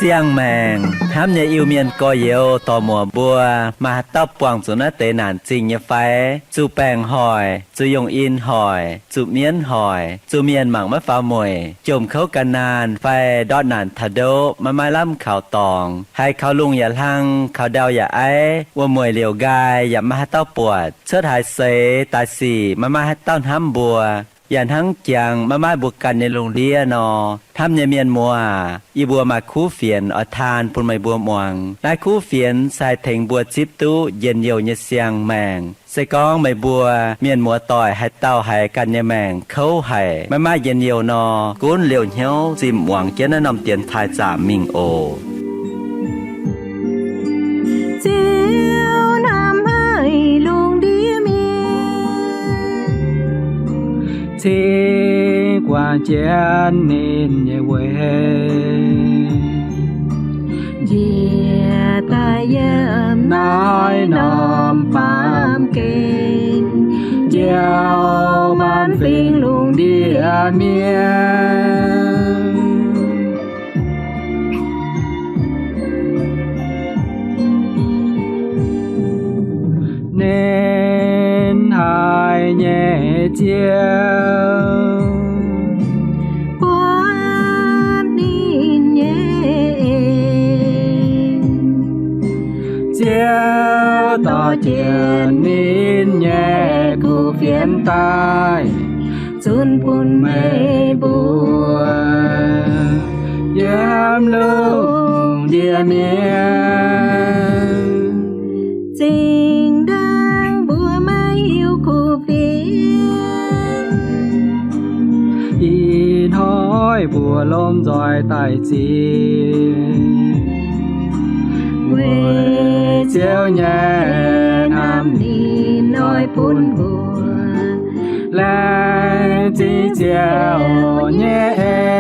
Siang-maengc hnamv nyei Iu-Mienh gorx-youz dorc-muoc mbuo, maaih haaix dauh buangh zuqc naaiv deix naanc zingh nyei fai? Zuqc baengc hoic, zuqc yungh in hoic, zuqc mienv hoic, zuqc mienh mangc maiv faaux mueic, jomc kouv gan naanh fai ndortv naanc taux ndoqv maiv maaih lamh kaux dorngx, haiz kaux lungh yaac hlang, kaux ndau yaac aiv, wuom-mueic liouc nqaai yaac maiv maaih haaix dauh buatc, cuotv haaix seix daaih sic maiv maaih haaix dauh hnamv mbuo, yaac hnangv jangx maiv maaih mbuo ganh nyei lungh ndiev nor, hnamv nyei mienh muoz aac, yie mbuo maaih kuv fienx oix taan bun meih mbuo muangx. Naaiv kuv fienx se haih tengx mbuo zipv duqv njien-youh nyei siang-maengc. Se gorngv meih mbuo mienh muoz-doic haaix dauh haiz ganh nyei maengc kouv haic, maiv maaih njien-youh nor, gunv liouh hnyouv zinh muangx jienv naaiv norm dienx taaih zaamc mingh oc. Ziouv hnamv haic lungh ndiev mienh, cingx guangc jienv ninh nyei weic, njiec daaih yiem naaiv norm baamh gen, njoux maanc fingx lungh ndiev mienh. Nen haic nyei Ziouv, buatc ninh nyei en. Ziouv dorh jienv ninh nyei kuv fienx daaih, zunc bun meih mbuo yiem lungh ndiev mienh. Zinh ndaangc mbuo maiv hiuv kuv fienx, ih hnoi mbuo lomh nzoih daaih zingh, weic Ziouv nyei hnamv ninh oix bun mbuo laengz zingh Ziouv nyei en.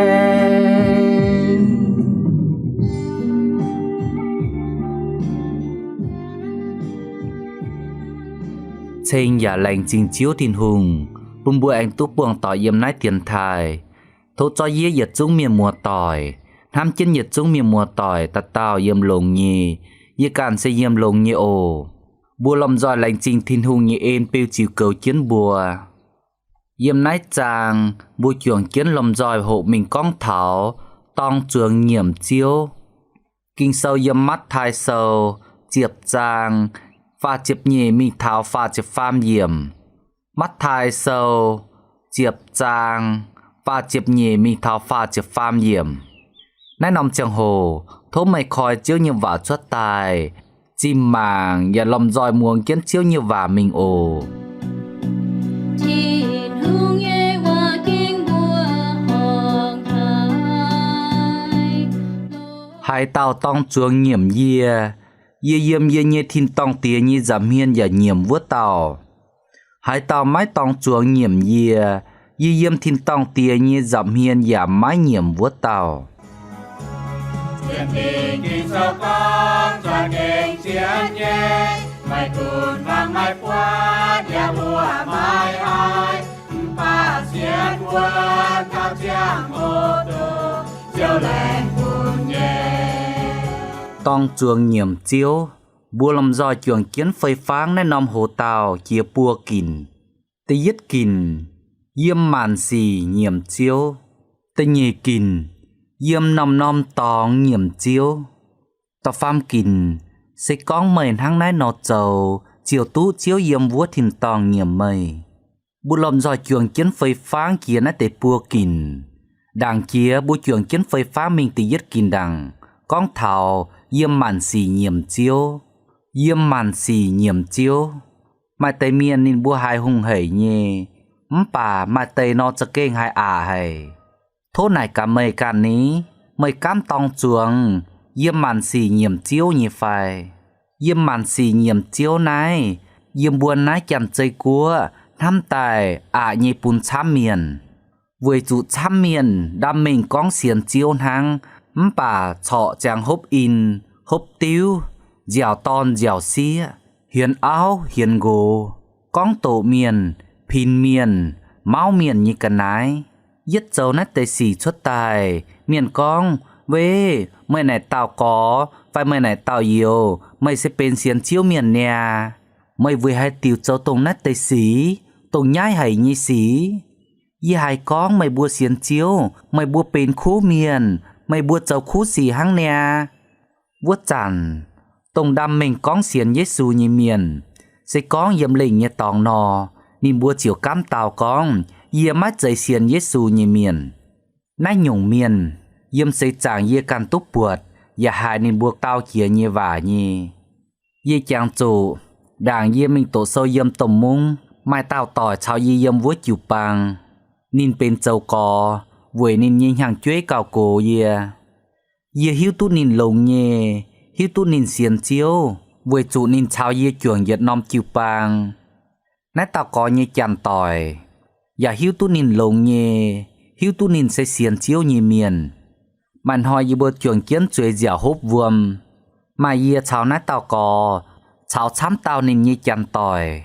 Ceng yaac laengz zingh Ziouv Tin-Hungh bun mbuo aengx duqv buangh doic yiem naaiv dienx taaih. Tov zorqv yie yietc zungv mienh muoz-doic, hnamv jienv yietc zungv mienh muoz-doic dauh dauh yiem longx nyei. Yie ganh se yiem longx nyei oc. Mbuo lomh nzoih laengz zingh Tin-Hungh nyei en beu ziux goux jienv mbuo. Yiem naaiv zaang mbuo juangc jienv lomh nzoih hoqc mingh gorngv taux dorng zuangx nyiemc Ziouv. Ging-Sou yiem Matv^taai Sou ziepc zaang faah ziepc nyeic mingh taux faah ziepc faam yiemc. Matv^taai Sou ziepc zaang faah ziepc nyeic mingh taux faah ziepc faam yiemc. Naaiv norm ziangh hoc tov meih koi Ziouv nyei waac cuotv daaih, zinh mangc yaac lomh nzoih muangx jienv Ziouv nyei waac mingh oc. Tin-Hungh nyei waac ging mbuo horngc haic. Haaix dauh dorng zuangx nyiemc yie, yie yiem yie nyei tin-dorngh Diex nyei nza'hmien yaac nyiemc wuov dauh. Haaix dauh maiv dorng zuangx nyiemc yie, yie yiem tin-dorngh Diex nyei nza'hmien yaac maiv nyiemc wuov dauh. Sienx Dingc Ging-Sou gorngv, Zuangx gengh zien nyei, maiv gunv hmuangx maiv buatc, yaac mbuoqc maiv haih, mv baac sienx wuonx taux ziangh hoc dongh Ziouv laengz bun nyei. Dorng zuangx nyiemc Ziouv. Mbuo lomh nzoih juangc jienv fei-fangv naaiv norm hoz dauh jiex buo ginc. Da'yietv ginc, yiem maanc sic nyiemc Ziouv. Da'nyeic ginc, yiem norm-norm dorngx nyiemc Ziouv. Da'faam ginc, se gorngv meih hnangv naaiv nor zoux, ziouc duqv Ziouv yiem wuov tin-dorngh nyiemc meih. Mbuo lomh nzoih juangc jienv fei-fangv jiex naaiv deix buo ginc. Ndaangc jiex mbuo juangc jienv fei-fangv mingh da'yietv ginc ndaangc, gorngv taux yiem maanc sic nyiemc Ziouv. Yiem maanc sic nyiemc Ziouv. Maaih deix mienh ninh mbuo haiz hungh hec nyei, mv baac maaih deix nor za'gengh haiz aqc haic. Tov naaic gaax meih ganh ni, meih gaamv dorng zuangx yiem maanc sic nyiemc Ziouv nyei fai? Yiem maanc sic nyiemc Ziouv naaiv, yiem mbuo naaiv Janx-Zei Guoqv hnamv daaih aqc nyei bun camv mienh. Weic zuqc camv mienh ndaam mengh gorngv sienx Ziouv hnangv, mv baac corc ziangx hopv in, hopv diuv, nziaauc dorn nziaauc sieqv, hienx auv hienx nqox, gorngv doqc mienh, pin mienh, mauv mienh nyei ga'naaiv. Yietv zoux naaiv deix sic cuotv daaih, mienh gorngv, Weiv, meih naaic dauh gorx fai meih naaic dauh youz, meih se benx sienx Ziouv mienh niaa. Meih weic haaix diuc zoux dongh naaiv deix sic, dongh nyaiv haic nyei sic? Yie haiz gorngv meih mbuo sienx Ziouv, meih mbuo benx kuv mienh, meih mbuo zoux kuv sic hnangv niaa. Wuov zanc, dongh ndaamv-mengh gorngv sienx Yesu nyei mienh, se gorngv yiem lengh nyei dorngx nor, ninh mbuo ziouc gaamv dau gorngv, Yie maiv zeiz sienx Yesu nyei mienh. Naaiv nyungc mienh, yiem seix zaangc yie ganh duqv buatc yaac haiz ninh mbuo dau jiex nyei waac nyei. Yie jangx zuqc ndaangc yie mingh doqc sou yiem domh mungv, maaih dauh doic caux yie yiem wuov jiu-baang. Ninh benx zoux gorx weic ninh nyei hnyangx-jeiv gauh gox yie. Yie hiuv duqv ninh longx nyei, hiuv duqv ninh sienx Ziouv, weic zuqc ninh caux yie juangc yietc norm jiu-baang. Naaiv dauh gorx nyei janx-doic yaac hiuv duqv ninh longx nyei, hiuv duqv ninh se sienx Ziouv nyei mienh. Maaih hnoi yie mbuo juangc jienv zueiz nziaauc hopv wuom. Maaih yie caux naaiv dauh gorx caux camv dauh ninh nyei janx-doic.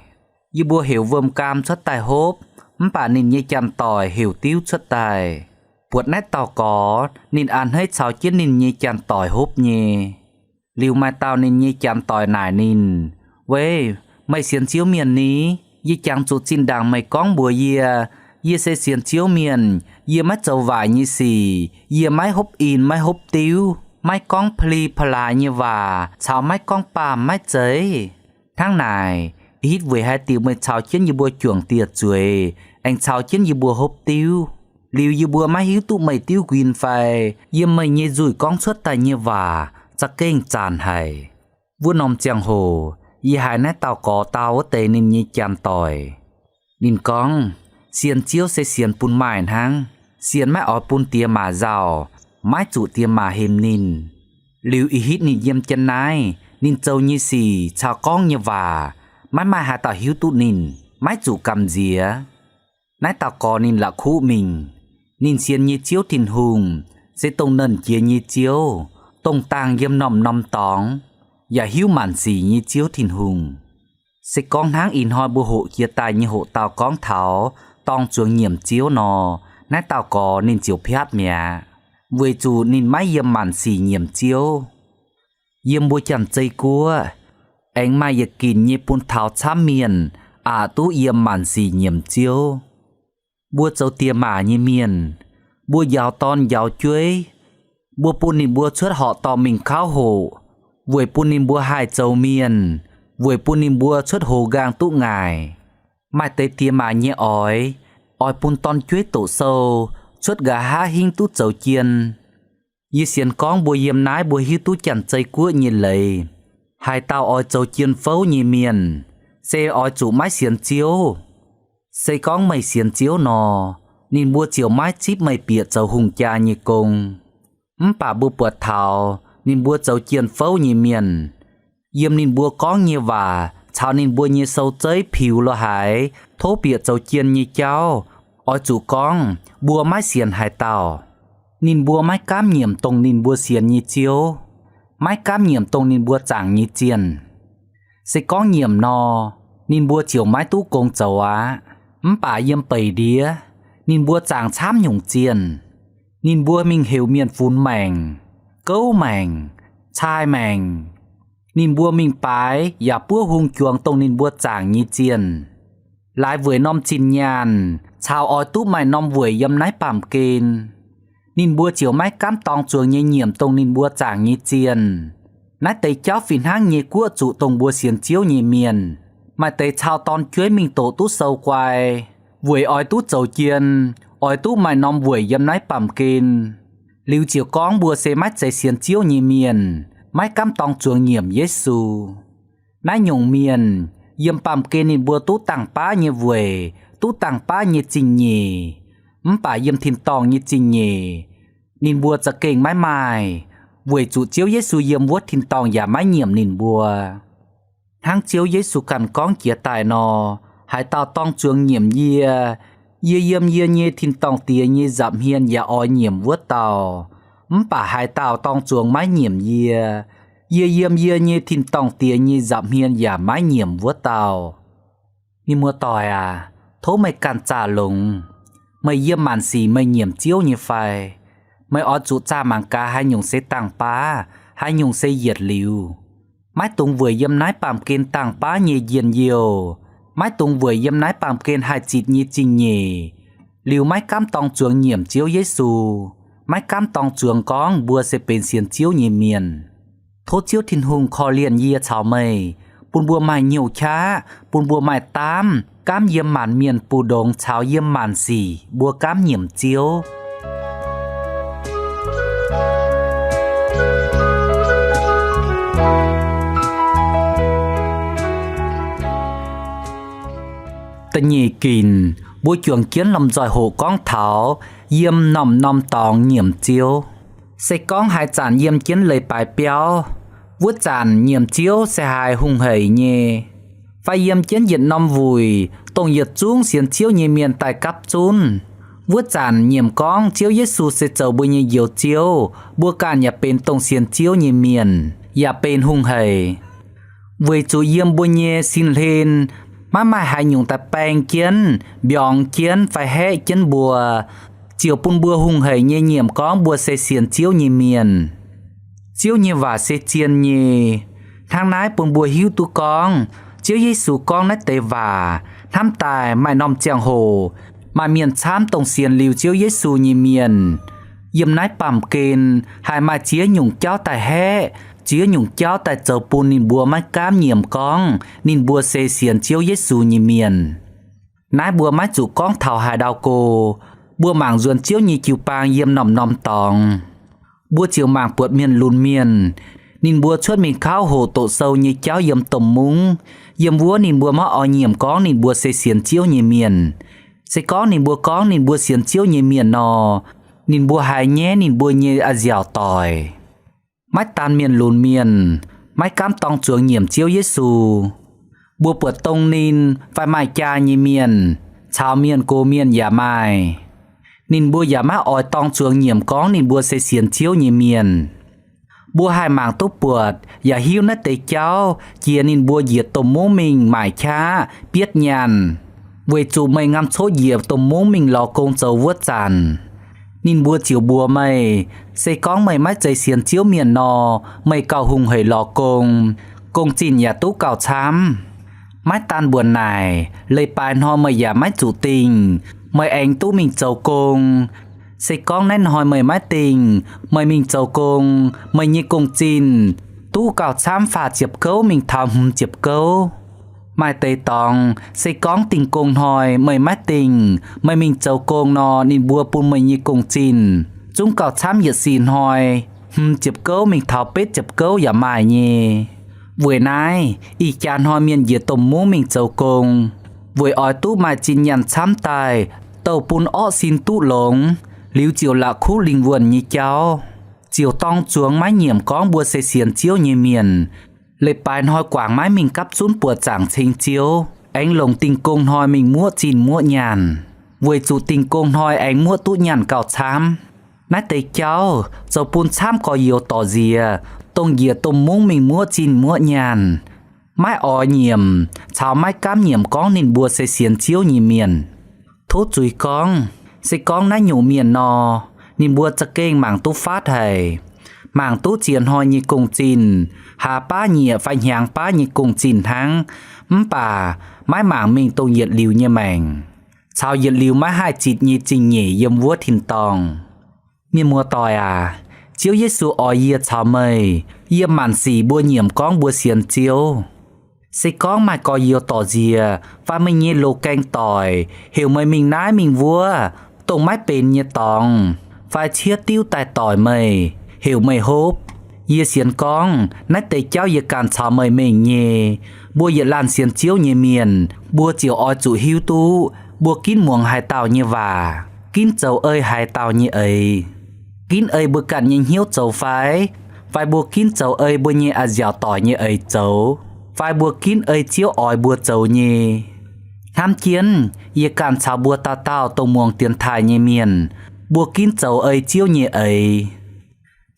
Yie mbuo heuc wuom-gaam cuotv daaih hopv, mv baac ninh nyei janx-doic heuc diuv cuotv daaih. Buatc naaiv dauh gorx ninh a'hneiv caux jienv ninh nyei janx-doic hopv nyei. Liuz maaih dauh ninh nyei janx-doic naaic ninh, Weiv, meih sienx Ziouv mienh ni? Yie jangx zuqc zinh ndaangc meih gorngv mbuox yie, Yie se sienx Ziouv mienh, yie maiv zoux waaic nyei sic, yie maiv hopv in maiv hopv diuv, maiv gorngv pa'li pa'laaix nyei waac caux maiv gorngv baamh maiv zeiz. Hnangv naaic, ih hitv weic haaix diuc meih caux jienv yie mbuo juangc dieh zueiz, aengx caux jienv yie mbuo hopv diuv? Liuz yie mbuo maiv hiuv duqv meih diuv nquin fai? Yiem meih nyei nzuih gorngv cuotv daaih nyei waac za'gengh zanc haic. Wuov norm ziangh hoc yie haiz naaiv dauh gorx dau wuov deix ninh nyei janx-doic. Ninh gorngv, Sienx Ziouv se sienx bun maaih hnangv. Sienx maiv oix bun diex maac nzauh, maiv zuqc diex maac hemx ninh. Liuz ih hitv ninh yiem jienv naaiv, ninh zoux nyei sic caux gorngv nyei waac, maiv maaih haaix dauh hiuv duqv ninh, maiv zuqc gamh nziex. Naaiv dauh gorx ninh la'kuqv mingh. Ninh sienx nyei Ziouv Tin-Hungh se dongh nernh jiex nyei Ziouv, dongh dangh yiem norm-norm dorngx, yaac hiuv maanc sic nyei Ziouv Tin-Hungh. Se gorngv hnangv ih hnoi mbuo hoqc jiex daaih nyei hoqc dauh gorngv taux dorng zuangx nyiemc Ziouv nor, naaiv dauh gorx ninh ziouc piatv mi'aqv, weic zuqc ninh maiv yiem maanc sic nyiemc Ziouv. Yiem mbuo Janx-Zei Guoqv, aengx maaih yietc ginc nyei bun taux camv mienh aqc duqv yiem maanc sic nyiemc Ziouv. Mbuo zoux diex maac nyei mienh, mbuo njaaux dorn njaaux jueiv, mbuo bun ninh mbuo cuotv horqc dorngh mingh kauv hoqc, weic bun ninh mbuo haih zoux mienh, weic bun ninh mbuo cuotv hoz nqaang duqv ngaaic. Maaih deix diex maac nyei oix, oix bun dorn-jueiv doqc sou, cuotv nqa'haav hingv duqv zoux jien. Yie sienx gorngv mbuo yiem naaiv mbuo hiuv duqv Janx-Zei Guoqv nyei leiz. Haaix dauh oix zoux jien fouv nyei mienh, se oix zuqc maiv sienx Ziouv. Se gorngv meih sienx Ziouv nor, ninh mbuo ziouc maiv zipv meih bieqc zoux hungh jaa nyei gong. Mv baac mbuo buatc taux ninh mbuo zoux jien fouv nyei mienh, yiem ninh mbuo gorngv nyei waac caux ninh mbuo nyei sou zeiv piux lorz haaix tov bieqc zoux jien nyei jauv, oix zuqc gorngv mbuo maiv sienx haaix dauh. Ninh mbuo maiv gaamv nyiemc dongh ninh mbuo sienx nyei Ziouv, maiv gaamv nyiemc dongh ninh mbuo zaangc nyei zienh. Se gorngv nyiemc nor, ninh mbuo ziouc maiv duqv gong zoux aqv. Mv baac yiem beic ndiev, ninh mbuo zaangc camv nyungc zienh. Ninh mbuo mingh heuc mienh funx maengc, gouv maengc, caa maengc. Ninh mbuo mingh baaix yaac buov hung juangx dongh ninh mbuo zaangc nyei zienh. Laaix weic norm zinh nyaanh caux oix duqv maaih norm weic yiem naaiv baamh gen. Ninh mbuo ziouc maiv gaamv dorng zuangx nyei nyiemc dongh ninh mbuo zaangc nyei zienh. Naaiv deix jauv fih hnangv nyei guoqv zuqc dongh mbuo sienx Ziouv nyei mienh. Maaih deix cau dorn-jueiv mingh doqc duqv sou guai, weic oix duqv zoux jien, oix duqv maaih norm weic yiem naaiv baamh gen. Liuz ziouc gorngv mbuo se maiv zeiz sienx Ziouv nyei mienh, maiv gaamv dorng zuangx nyiemc Yesu. Naaiv nyungc mienh, yiem baamh gen ninh mbuo duqv dangh baav nyei weic, duqv dangh baav nyei zingh nyeic, mv baac yiem tin-dorngh nyei zingh nyeic, ninh mbuo za'gengh maiv maaih, weic zuqc Ziouv Yesu yiem wuov tin-dorngh yaac maiv nyiemc ninh mbuo. Hnangv Ziouv Yesu ganh gorngv jiex daaih nor, haaix dauh dorng zuangx nyiemc yie, yie yiem yie nyei tin-dorngh Diex nyei nza'hmien yaac oix nyiemc wuov dauh. Mv baac haaix dauh dorng zuangx maiv nyiemc yie, yie yiem yie nyei tin-dorngh Diex nyei nza'hmien yaac maiv nyiemc wuov dauh. Mienh muoz-doic aac, tov meih ganh zaah longx. Meih yiem maanc sic meih nyiemc Ziouv nyei fai? Meih oix zuqc zaah mangc gaax haaix nyungc se dangh baav, haaix nyungc se yietc liuz. Maiv dungx weic yiem naaiv baamh gen dangh baav nyei njien-youh, maiv dungx weic yiem naaiv baamh gen haih zitc nyei zingh nyeic, liuz maiv gaamv dorng zuangx nyiemc Ziouv Yesu, maiv gaamv dorng zuangx gorngv mbuo se benx sienx Ziouv nyei mienh. Tov Ziouv Tin-Hungh korv-lienh yie caux meih, bun mbuo maaih hnyouv qaqv, bun mbuo maaih daamv, gaamv yiem maanc mienh mbu'ndongx caux yiem maanc sic mbuo gaamv nyiemc Ziouv. Da'nyeic ginc, mbuo juangc jienv lomh nzoih hoqc gorngv taux yiem norm-norm dorngx nyiemc Ziouv. Se gorngv haaix zanc yiem jienv leiz-baaix biauv, wuov zanc nyiemc Ziouv se haiz hungh hec nyei. Fai yiem jienv yietc norm wuic, dongh yietc zungv sienx Ziouv nyei mienh daaih gapv zunv, wuov zanc nyiemc gorngv Ziouv Yesu se zoux mbuo nyei Njoux Ziouv, mbuo ganh yaac benx dongh sienx Ziouv nyei mienh, yaac benx hungh hec. Weic zuqc yiem mbuo nyei sin hlen maiv maaih haaix nyungc daaih baeng jienv, mbiorngz jienv fai haeqv jienv mbuo, ziouc bun mbuo hungh hec nyei nyiemc gorngv mbuo se sienx Ziouv nyei mienh. Ziouv nyei waac se zien nyei. Hnangv naaiv bun mbuo hiuv duqv gorngv Ziouv Yesu gorngv naaiv deix waac hnamv daaih maaih norm ziangh hoc maaih mienh camv dongh sienx liuz Ziouv Yesu nyei mienh, yiem naaiv baamh gen haih maaih ziex nyungc jauv daaih haeqv, ziex nyungc jauv daaih zoux bun ninh mbuo maiv gaamv nyiemc gorngv ninh mbuo se sienx Ziouv Yesu nyei mienh. Naaiv mbuo maiv zuqc gorngv taux haaix ndau go. Mbuo mangc nzuonx Ziouv nyei jiu-baang yiem norm-norm dorngx. Mbuo ziouc mangc buatc mienh lunx mienh, ninh mbuo cuotv mingh kauv hoqc doqc sou nyei jauv yiem domh mungv. Yiem wuov ninh mbuo maiv oix nyiemc gorngv ninh mbuo se sienx Ziouv nyei mienh. Se gorngv ninh mbuo gorngv ninh mbuo sienx Ziouv nyei mienh nor, ninh mbuo haiz nyaiv ninh mbuo nyei a'nziaauc doic. Maiv daan mienh lunx mienh, maiv gaamv dorng zuangx nyiemc Ziouv Yesu. Mbuo buatc dong ninh fai maaih jaa nyei mienh, caux mienh gox mienh yaac maaih. Ninh mbuo yaac maiv oix dorng zuangx nyiemc gorngv ninh mbuo se sienx Ziouv nyei mienh. Mbuo haih mangc duqv buatc yaac hiuv naaiv deix jauv jiex ninh mbuo njiec domh mungv mingh maaic qaqv, bietv nyaanh, weic zuqc meih ngaam coqv njiec domh mungv mingh lorz gong zoux wuov zanc. Ninh mbuo ziouc mbuox meih, se gorngv meih maiv zeiz sienx Ziouv mienh nor, meih gauh hungh hec lorz gong, gong-zinh yaac duqv gauh camv. Maiv daan mbuoqc naaic, leiz-baaix hnoi meih yaac maiv zuqc dingh, meih aengx duqv mingh zoux gong. Se gorngv naaiv hnoi meih maiv dingh, meih mingh zoux gong, meih nyei gong-zinh duqv gauh camv faah ziepc gouv mingh taux hmz ziepc gouv. Maaih deix dorngx, se gorngv dingh gong hnoi meih maiv dingh, meih mingh zoux gong nor, ninh mbuo bun meih nyei gong-zinh zungv gauh camv yietc sic hnoi hmz ziepc gouv mingh taux betv ziepc gouv yaac maaih nyei. Weic naaiv, ih jaax hnoi mienh njiec domh mungv mingh zoux gong, weic oix duqv maaih zinh nyaanh camv daaih douh bun orqv sin duqv longx, liuz ziouc la'kuqv lingh wuonh nyei jauv, ziouc dorng zuangx maiv nyiemc gorngv mbuo se sienx Ziouv nyei mienh. Leiz-baaix hnoi guangc maiv mingh gapv zunv buoqc zaangc ceng Ziouv, aengx longc dingh gong hnoi mingh muoqv zinh muoqv nyaanh, weic zuqc dingh gong hnoi aengx muoqv duqv nyaanh gauh camv. Naaiv deix jauv zoux bun camv gorx-youz dorc nziex, dongh njiec domh mungv mingh muoqv zinh muoqv nyaanh, maiv oix nyiemc caux maiv gaamv nyiemc gorngv ninh mbuo se sienx Ziouv nyei mienh. Tov zuiz gorngv, se gorngv naaiv nyungc mienh nor, ninh mbuo za'gengh mangc duqv faatv haic, mangc duqv ziex hnoi nyei gong-zinh, haaz baav nyieqc fai hnyangx baav nyei gong-zinh hnangv, mv baac maiv mangc mingh dongh yietc liuz nyei maengc, caux yietc liuz maiv haih zitc nyei zingh nyeic yiem wuov tin-dorngh. Mienh muoz-doic aac, Ziouv Yesu oix yie caux meih, yiem maanc sic mbuo nyiemc gorngv mbuo sienx Ziouv. Se gorngv maaih gorx-youz dorc nziex fai meih nyei loz-gaeng doic heuc meih mingh naaiv mingh wuov, dongh maiv benx nyei dorngx, fai ciev diuv daaih doic meih, heuc meih hopv, yie sienx gorngv naaiv deix jauv yie ganh caux meih mengh nyei. Mbuo yietc laanh sienx Ziouv nyei mienh, mbuo ziouc oix zuqc hiuv duqv mbuo ginv muangx haaix dauh nyei waac, ginv zoux ei haaix dauh nyei eix, ginv ei mbuo ganh nyei hnyouv zoux fai, fai mbuo ginv zoux ei mbuo nyei a'nziaauc doic nyei eix zoux, fai mbuo ginv ei Ziouv oix mbuo zoux nyei. Hnamv jienv, yie ganh caux mbuo dauh dauh dongh muangx dienx taaih nyei mienh, mbuo ginv zoux ei Ziouv nyei eix.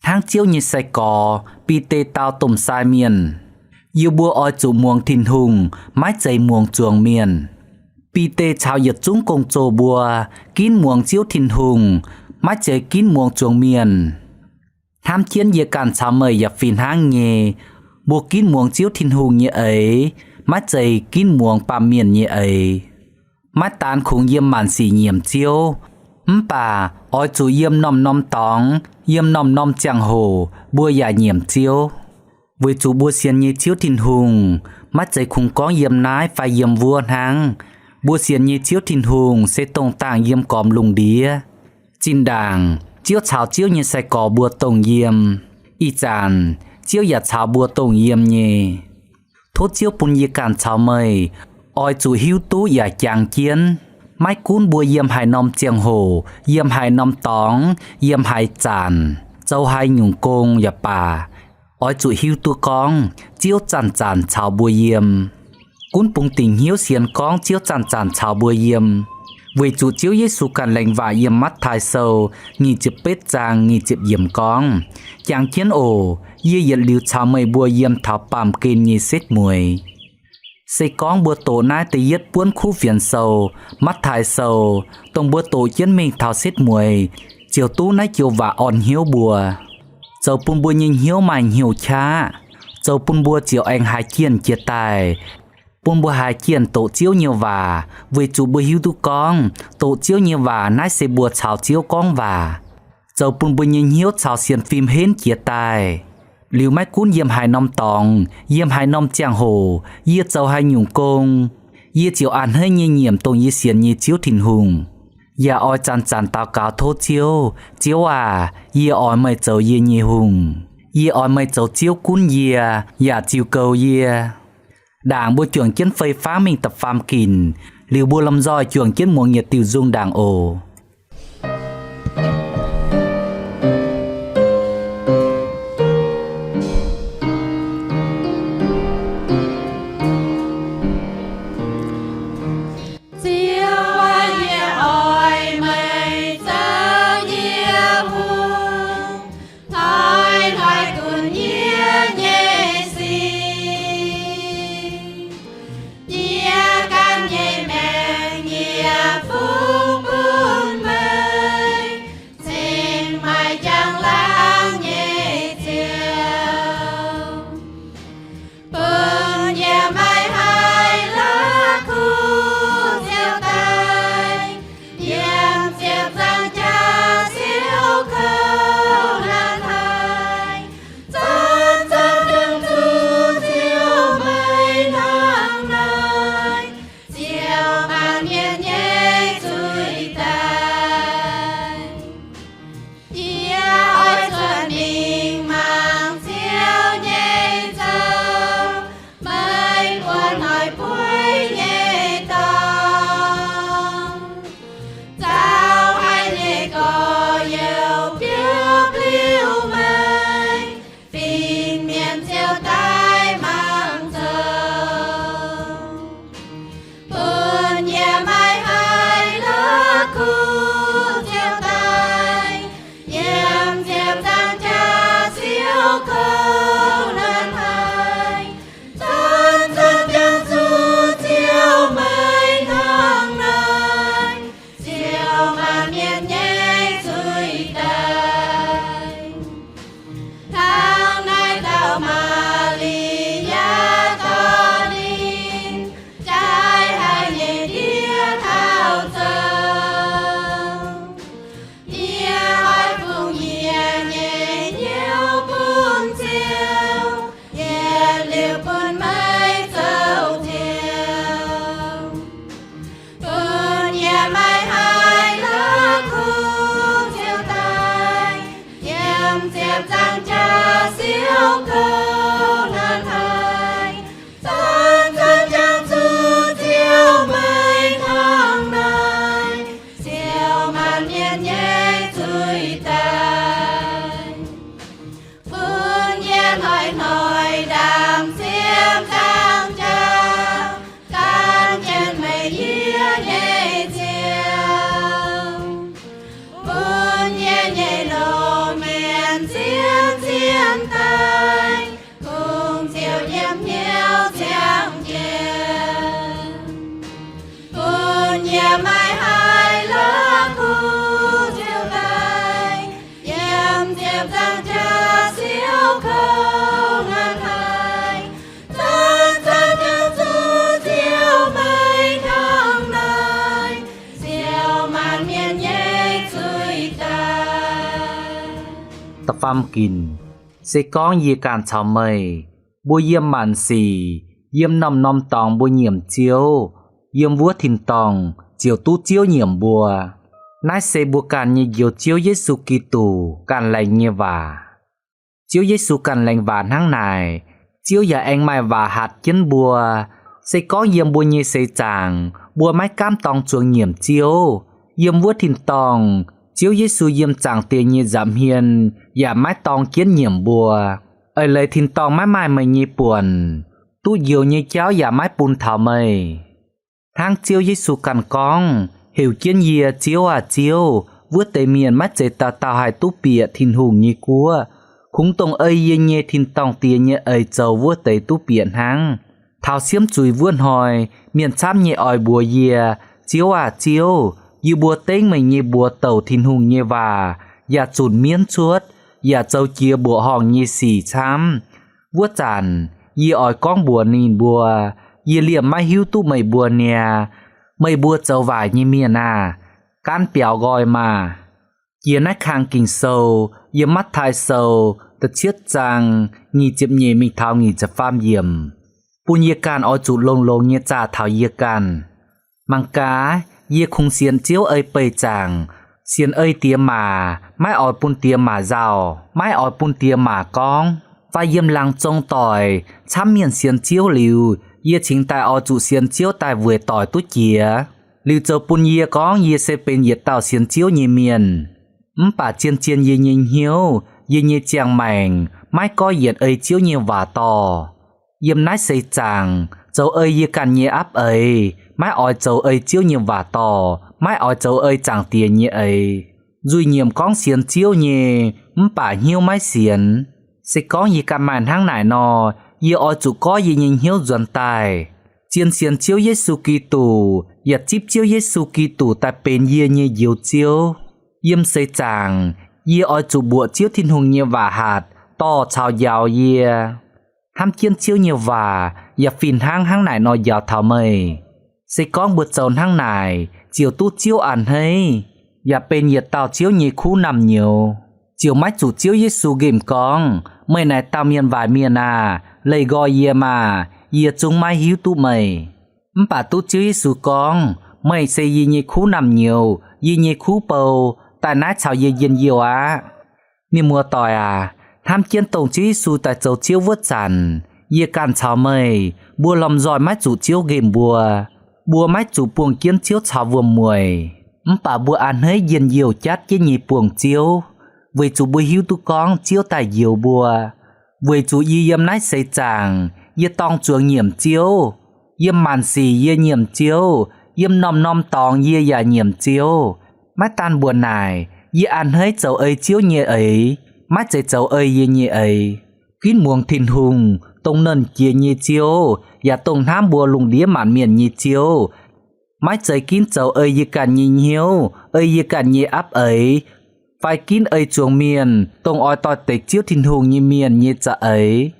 Hnangv Ziouv nyei sai-gorx, Bide, dau domh sai mienh, yie mbuo oix zuqc muangx Tin-Hungh, maiv zeiz muangx zuangx mienh. Bide caux yietc zungv gong-zoh mbuo ginv muangx Ziouv Tin-Hungh, maiv zeiz ginv muangx zuangx mienh. Hnamv jienv yie ganh caux meih yaac fih hnangv nyei. Mbuo ginv muangx Ziouv Tin-Hungh nyei eix, maiv zeiz ginv muangx baamh mienh nyei eix. Maiv daan kungx yiem maanc sic nyiemc Ziouv, mv baac oix zuqc yiem norm-norm dorngx, yiem norm-norm ziangh hoc mbuo yaac nyiemc Ziouv. Weic zuqc mbuo sienx nyei Ziouv Tin-Hungh maiv zeiz kungx gorngv yiem naaiv fai yiem wuov hnangv. Mbuo sienx nyei Ziouv Tin-Hungh se dongh dangh yiem gormx lungh ndiev. Zinh ndaangc Ziouv caux Ziouv nyei sai-gorx mbuo dongh yiem. Ih zanc Ziouv yaac caux mbuo dongh yiem nyei. Tov Ziouv bun yie ganh caux meih oix zuqc hiuv duqv yaac jangx jienv, maiv gunv mbuo yiem haaix norm ziangh hoc, yiem haaix norm dorngx, yiem haaix zanc, zoux haaix nyungc gong yaac baac, oix zuqc hiuv duqv gorngv Ziouv zanc-zanc caux mbuo yiem. Gunv bungx dingc hnyouv sienx gorngv Ziouv zanc-zanc caux mbuo yiem, weic zuqc Ziouv Yesu ganh laengz waac yiem Matv^taai Sou nyic ziepc betv zaang nyic ziepc yiemc gorngv, Jangx jienv oc. Yie yietc liuz caux meih mbuo yiem taux baamh gen nyei setv mueiz. Se gorngv mbuo doqc naaiv da'yietv buonv kuv fienx sou, Matv^taai Sou, dongh mbuo doqc jienv mingh taux setv mueiz, ziouc duqv naaiv joux waac orn hnyouv mbuo, zoux bun mbuo nyei hnyouv maaih hnyouv qaqv, zoux bun mbuo ziouc aengx haiz jienh jiex daaih, bun mbuo haiz jienh doqc Ziouv nyei waac, weic zuqc mbuo hiuv duqv gorngv doqc Ziouv nyei waac naaiv se mbuo caux Ziouv gorngv waac, zoux bun mbuo nyei hnyouv caux sienx fim henv jiex daaih. Liuz maiv gunv yiem haaix norm dorngx, yiem haaix norm ziangh hoc, yie zoux haaix nyungc gong, yie ziouc a'hneiv nyei nyiemc dongh yie sienx nyei Ziouv Tin-Hungh. Yaac oix zanc-zanc daux gaux tov Ziouv, Ziouv aac, yie oix meih zoux yie nyei hungh. Yie oix meih zoux Ziouv gunv yie, yaac ziux goux yie. Ndaangc mbuo juangc jienv fei fangv mingh da'faam ginc, liuz mbuo lomh nzoih juangc jienv muangx yietc diuh nzung ndaangc oc. Ziouv aac, yie oix meih zoux yie nyei hungh, hnoi-hnoi gunv yie nyei sic. Yie ganh nyei maengc yie fungx bun Faam ginc, se gorngv yie ganh caux meih mbuo yiem maanc sic, yiem norm-norm dorngx mbuo nyiemc Ziouv, yiem wuov tin-dorngh ziouc duqv Ziouv nyiemc mbuo. Naaiv se mbuo ganh nyei Njoux Ziouv Yesu Giduc ganh laengz nyei waac. Ziouv Yesu ganh laengz waac hnangv naaic, Ziouv yaac aengx maaih waac hatc jienv mbuo. Se gorngv yiem mbuo nyei seix zaangc mbuo maiv gaamv dorng zuangx nyiemc Ziouv, yiem wuov tin-dorngh Ziouv Yesu yiem Zaangc Diex nyei nza'hmien yaac maiv dorng jienv nyiemc mbuo. Eix leiz tin-dorngh maiv maaih meih nyei buonc, duqv njoux nyei jauv yaac maiv bun taux meih. Hnangv Ziouv Yesu ganh gorngv, Heuc jienv yie, Ziouv aah! Ziouv! Wuov deix mienh maiv zeiz dauh dauh haih duqv bieqc Tin-Hungh nyei guoqv, kungx dongh ei yie nyei tin-dorngh Diex nyei eix zoux wuov deix duqv bieqc hnangv. Taux siemv zuiz wuov hnoi, mienh camv nyei oix mbuox yie, Ziouv aah! Ziouv! Yie mbuo dengv meih nyei mbuox douc Tin-Hungh nyei waac yaac zunc mienv cuotv, yaac zoux jiex mbuoqc horngh nyei sic camv. Wuov zanc yie oix gorngv mbuox ninh mbuo, Yie liemh maiv hiuv duqv meih mbuo niaa. Meih mbuo zoux waaic nyei mienh aah! Gaanv biaux nqoi maah! Jiex naaiv kang Ging-Sou, yiem Matv^taai Sou da'cietv zaang nyic ziepc nyeic mingh taux nyic ziepc faam yiemc, bun yie ganh oix zuqc longx-longx nyei zaah taux yie ganh. Mangc gaax, yie kungx sienx Ziouv ei beih zaangc, sienx ei diex maac, maiv oix bun diex maac nzauh, maiv oix bun diex maac gorngv. Fai yiem laangz zong doic camv mienh sienx Ziouv liuz, yie cingx daaih oix zuqc sienx Ziouv daaih weic doic duqv jiex. Liuz zoux bun yie gorngv yie se benx yietc dauh sienx Ziouv nyei mienh. Mv baac zien-zien yie nyei hnyouv, yie nyei ziangh maengc maiv goiv yienc ei Ziouv nyei waac dorh. Yiem naaiv seix zaangc zoux ei yie ganh nyei apv eix, maiv oix zoux ei Ziouv nyei waac dorh, maiv oix zoux ei Zaangc Diex nyei eix. Nzuih nyiemc gorngv sienx Ziouv nyei, mv baac hnyouv maiv sienx. Se gorngv yie ganh maaih hnangv naaic nor, yie oix zuqc goiv yie nyei hnyouv nzuonx daaih, zien sienx Ziouv Yesu Giduc, yaac zipv Ziouv Yesu Giduc daaih benx yie nyei Njoux Ziouv. Yiem seix zaangc, yie oix zuqc mbuoqc Ziouv Tin-Hungh nyei waac hatc dorh caux njaaux yie. Hnamv jienv Ziouv nyei waac yaac fih hnangv hnangv naaic nor njaaux taux meih. Se gorngv mbuo zoux hnangv naaic, ziouc duqv Ziouv a'hneiv, yaac benx yietc dauh Ziouv nyei kuv naamh nyouz, ziouc maiv zuqc Ziouv Yesu nqemh gorngv, Meih naaic dauh mienh waaic mienh aah! Leih nqoi yie maah! Yie zungv maiv hiuv duqv meih. Mv baac duqv Ziouv Yesu gorngv, Meih se yie nyei kuv naamh nyouz, yie nyei kuv bou, daaih naaiv caux yie njien-youh aqv. Mienh muoz-doic aac, hnamv jienv dongh Ziouv Yesu daaih zoux Ziouv wuov zanc, yie ganh caux meih mbuo lomh nzoih maiv zuqc Ziouv nqemh mbuo. Mbuo maiv zuqc buangh jienv Ziouv caux wuom-mueic, mv baac mbuo a'hneiv njien-youh jatv jienv nyei buangh Ziouv, weic zuqc mbuo hiuv duqv gorngv Ziouv daaih njoux mbuo. Weic zuqc yie yiem naaiv seix zaangc, yie dorng zuangx nyiemc Ziouv. Yiem maanc sic yie nyiemc Ziouv, yiem norm-norm dorngx yie yaac nyiemc Ziouv. Maiv daan mbuoqc naaic, yie a'hneiv zoux ei Ziouv nyei eix, maiv zeiz zoux ei yie nyei eix. Ginv muangx Tin-Hungh, dongh Nernh Jiex nyei Ziouv yaac dongh hnamv mbuo lungh ndiev maanc mienh nyei Ziouv. Maiv zeiz ginv zoux ei yie ganh nyei hnyouv, ei yie ganh nyei apv eix, fai ginv ei zuangx mienh, dongh oix doix-dekc Ziouv Tin-Hungh nyei mienh nyei za'eix.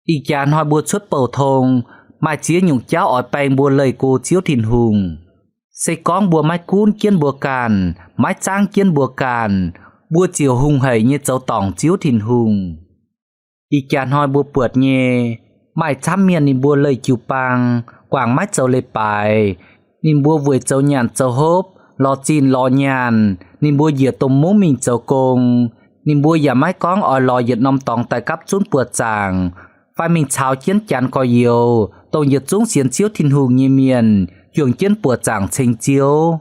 Ih jaax hnoi mbuo cuotv bouh tong, maaih ziex nyungc jauv oix baeng mbuo leih go Ziouv Tin-Hungh. Se gorngv mbuo maiv gunv jienv mbuo ganh, maiv zaangv jienv mbuo ganh, mbuo ziouc hungh haic nyei zoux dorngc Ziouv Tin-Hungh. Ih jaax hnoi mbuo buatc nyei, maaih camv mienh ninh mbuo leih jiu-baang, guangc maiv zoux leiz-baaix. Ninh mbuo weic zoux nyaanh zoux hopv, lorz zinh lorz nyaanh, ninh mbuo njiec domh mungv mingh zoux gong. Ninh mbuo yaac maiv gorngv oix lorz yietc norm dorngx daaih gapv zunv buoqc zaangc, fai mingh caux jienv janx gorx-youz, dongh yietc zungv sienx Ziouv Tin-Hungh nyei mienh, juangc jienv buoqc zaangc ceng Ziouv.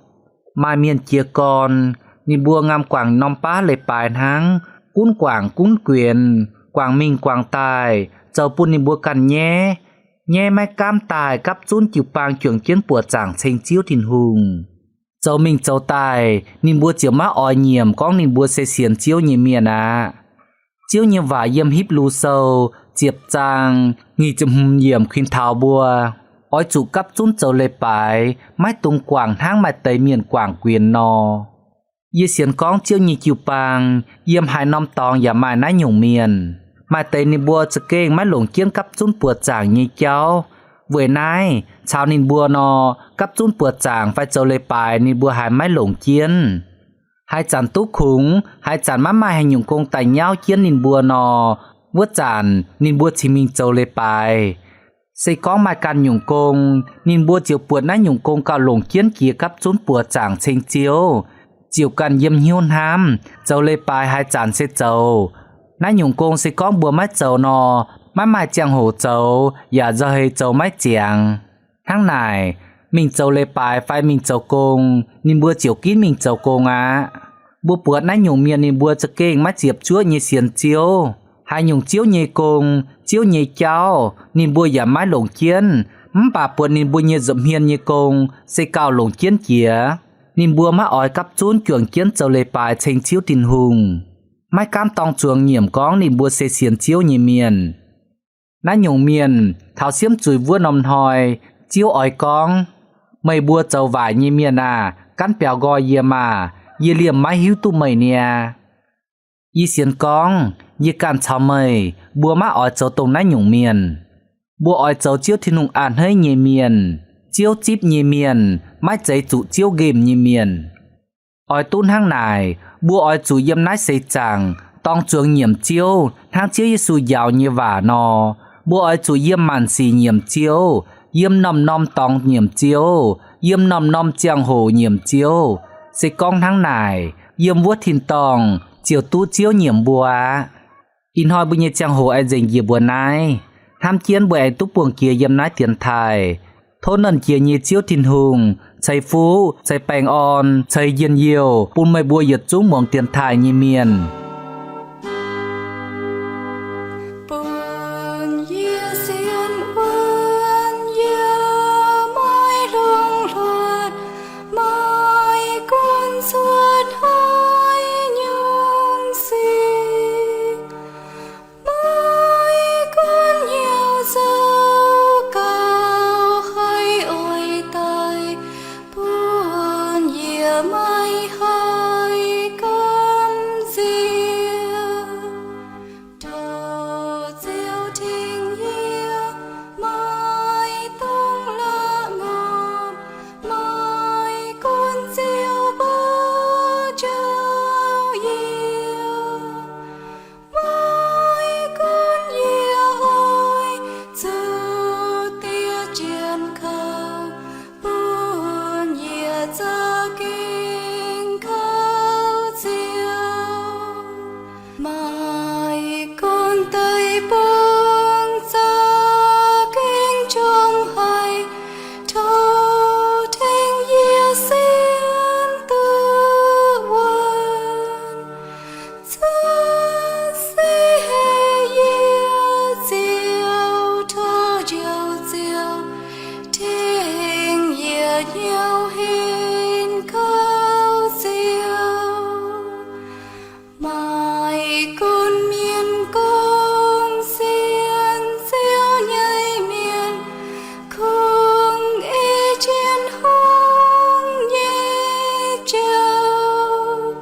Maaih mienh jiez gorn, ninh mbuo ngam guangc norm baav leiz-baaix hnangv, gunv guangc gunv guenx, guangc mingh guangc daaih, zoux bun ninh mbuo ganh nyaiv, nyaiv maiv gaamv daaih gapv zunv jiu-baang juangc jienv buoqc zaangc ceng Ziouv Tin-Hungh. Zoux mingh zoux daaih, ninh mbuo ziouc maiv oix nyiemc gorngv ninh mbuo se sienx Ziouv nyei mienh aqv. Ziouv nyei waac yiem Hipv^lu Sou ziepc zaang nyic ziepc hmz yiemc kuinx taux mbuo, oix zuqc gapv zunv zoux leiz-baaix, maiv dungx guangc hnangv maaih deix mienh guangc guenx nor. Yie sienx gorngv Ziouv nyei jiu-baang yiem haaix norm dorngx yaac maaih naaiv nyungc mienh. Maaih deix ninh mbuo za'gengh maiv longc jienv gapv zunv buoqc zaangc nyei jauv. Weic naaiv caux ninh mbuo nor, gapv zunv buoqc zaangc fai zoux leiz-baaix ninh mbuo haiz maiv longc jienv. Haaix zanc duqv kungx, haaix zanc maiv maaih haaix nyungc gong daaih nyauv jienv ninh mbuo nor, wuov zanc ninh mbuo cingx mingh zoux leiz-baaix. Se gorngv maaih ganh nyungc gong, ninh mbuo ziouc buatc naaiv nyungc gong gauh longc jienv jiex gapv zunv buoz zaangc ceng Ziouv, ziouc ganh yiem hnyouv hnamv, zoux leiz-baaix haaix zanc se zoux. Naaiv nyungc gong se gorngv mbuo maiv zoux nor, maiv maaih ziangh hoc zoux yaac nzauh heix zoux maiv ziangx. Hnangv naaic, mingh zoux leiz-baaix fai mingh zoux gong, ninh mbuo ziouc ginv mingh zoux gong aqv. Mbuo buatc naaiv nyungc mienh ninh mbuo za'gengh maiv ziepc zuoqv nyei sienx Ziouv. Haaix nyungc Ziouv nyei gong, Ziouv nyei jauv, ninh mbuo yaac maiv longc jienv, mv baac buatc ninh mbuo nyei nza'hmien nyei gong se gauh longc jienv jiex. Ninh mbuo maiv oix gapv zunv juangc jienv zoux leiz-baaix ceng Ziouv Tin-Hungh. Maiv gaamv dorng zuangx nyiemc gorngv ninh mbuo se sienx Ziouv nyei mienh. Naaiv nyungc mienh taux siemv zuiz wuov norm hnoi, Ziouv oix gorngv, meih mbuo zoux waaic nyei mienh aah! Gaanv biaux nqoi yie maah! Yie liemh maiv hiuv duqv meih niaa. Yie sienx gorngv yie ganh caux meih mbuo maiv oix zoux dongh naaiv nyungc mienh. Mbuo oix zoux Ziouv Tin-Hungh a'hneiv nyei mienh, Ziouv zipv nyei mienh, maiv zeiz zuqc Ziouv nqemh nyei mienh. Oix duqv hnangv naaic, mbuo oix zuqc yiem naaiv seix zaangc dorng zuangx nyiemc Ziouv hnangv Ziouv Yesu njaaux nyei waac nor. Mbuo oix zuqc yiem maanc sic nyiemc Ziouv, yiem norm-norm dorngx nyiemc Ziouv, yiem norm-norm ziangh hoc nyiemc Ziouv. Se gorngv hnangv naaic, yiem wuov tin-dorngh ziouc duqv Ziouv nyiemc mbuo aqv. Ih hnoi mbuo nyei ziangh hoc aengx nzengc njiec mbuo naaiv. Hnamv jienv mbuo aengx duqv buangh jiex yiem naaiv dienx taaih. Tov Nernh Jiex nyei Ziouv Tin-Hungh ceix fuqv, ceix baengh orn, ceix njien-youh bun meih mbuo yietc zungv muangx dienx taaih nyei mienh. Bun yie sienx wuonv yie maiv longx hluotc, maiv gunv cuotv haaix nyungc sic, maiv gunv hnyouv zoux gauh haih oix daaih, bun yie maiv haih gamh nziex. Tov Ziouv tengx yie, maiv dungx la'ngorc, maiv gunv Ziouv mbuo jouh yie, maiv gunv yie oix zuqc diev jienv kaux, bun yie za'gengh kaux Ziouv. Maiv gunv deic-bung za'gengh qongx haic, tov tengx yie sienx duqv wuonv. Cuotv seix hei yie Ziouv, tov Njoux Ziouv tengx yie hnyouv henv kaux Ziouv. Maiv gunv mienh gorngv sienx Ziouv nyei mienh kungx ei jienv hungh nyei jauv,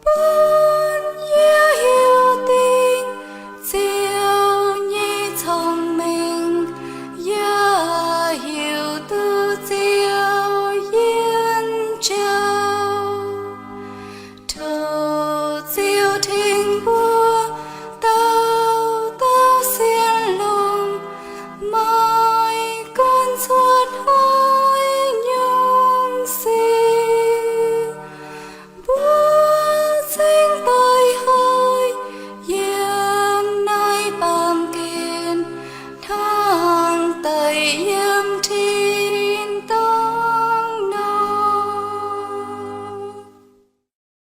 bun yie hiuv dingc Ziouv nyei cong-mengh, yaac hiuv duqv Ziouv yiem jauv. Tov Ziouv tengx mbuo